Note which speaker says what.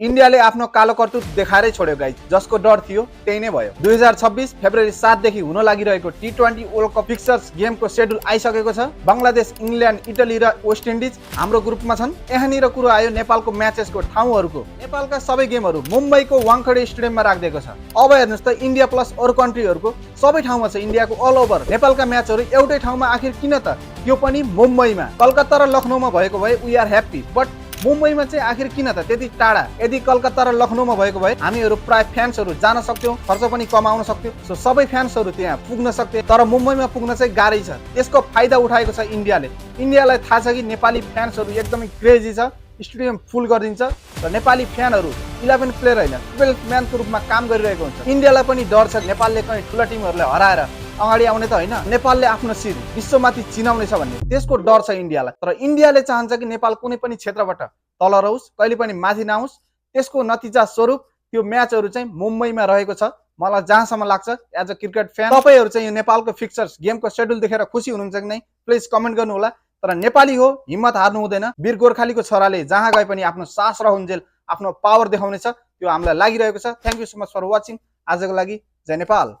Speaker 1: इन्डियाले आफ्नो कालो करतुत देखाएरै छोड्यो गाइज। जसको डर थियो त्यही नै भयो। 2026 फेब्रुअरी 7 देखि हुन लागिरहेको T20 वर्ल्ड कप फिक्चर्स गेमको शेड्युल आइसकेको छ। बंगलादेश, इंग्ल्यान्ड, इटली र वेस्ट इन्डिज हाम्रो ग्रुपमा छन्। यहाँनिर कुरो आयो नेपालको म्याचेसको ठाउँहरूको। नेपालका सबै गेमहरू मुम्बईको वाङखडे स्टेडियममा राखिदिएको छ। अब हेर्नुस् त इन्डिया प्लस अरु कन्ट्रीहरूको सबै ठाउँमा छ। इन्डियाको अल ओभर नेपालका म्याचहरू एउटै ठाउँमा आखिर किन त? त्यो पनि मुम्बईमा। कलकत्ता र लखनऊमा भएको भए वी आर ह्याप्पी, बट मुम्बईमा चाहिँ आखिर किन त त्यति टाढा? यदि कलकत्ता र लखनऊमा भएको भए हामीहरू प्राय फ्यान्सहरू जान सक्थ्यौँ, खर्च पनि कमाउन सक्थ्यौँ। सो सबै फ्यान्सहरू त्यहाँ पुग्न सक्थे। तर मुम्बईमा पुग्न चाहिँ गाह्रै छ। त्यसको फाइदा उठाएको छ इन्डियाले। इन्डियालाई थाहा छ कि नेपाली फ्यान्सहरू एकदमै क्रेजी छ, स्टेडियम फुल गरिदिन्छ र नेपाली फ्यानहरू 11 प्लेयर होइन 12 म्यानको रूपमा काम गरिरहेको हुन्छ। इन्डियालाई पनि डर छ नेपालले कहीँ ठुला टिमहरूलाई हराएर अगाडि आउने त होइन, नेपालले आफ्नो शिर विश्वमाथि चिनाउनेछ भन्ने त्यसको डर छ इन्डियालाई। तर इन्डियाले चाहन्छ कि नेपाल कुनै पनि क्षेत्रबाट तल रहोस्, कहिले पनि माथि नआओस्। त्यसको नतिजा स्वरूप त्यो म्याचहरू चाहिँ मुम्बईमा रहेको छ। मलाई जहाँसम्म लाग्छ एज अ क्रिकेट फ्यान, तपाईहरू चाहिँ यो नेपालको फिक्चर्स गेमको शेड्युल देखेर खुसी हुनुहुन्छ कि नै प्लिज कमेन्ट गर्नु होला। तर नेपाली हो, हिम्मत हार्नु हुँदैन। वीर गोर्खालीको छोराले जहाँ गए पनि आफ्नो सास र हुन्जेल आफ्नो पावर देखाउनेछ, त्यो हामीलाई लागिरहेको छ। Thank you so much for watching. आजको लागि जय नेपाल।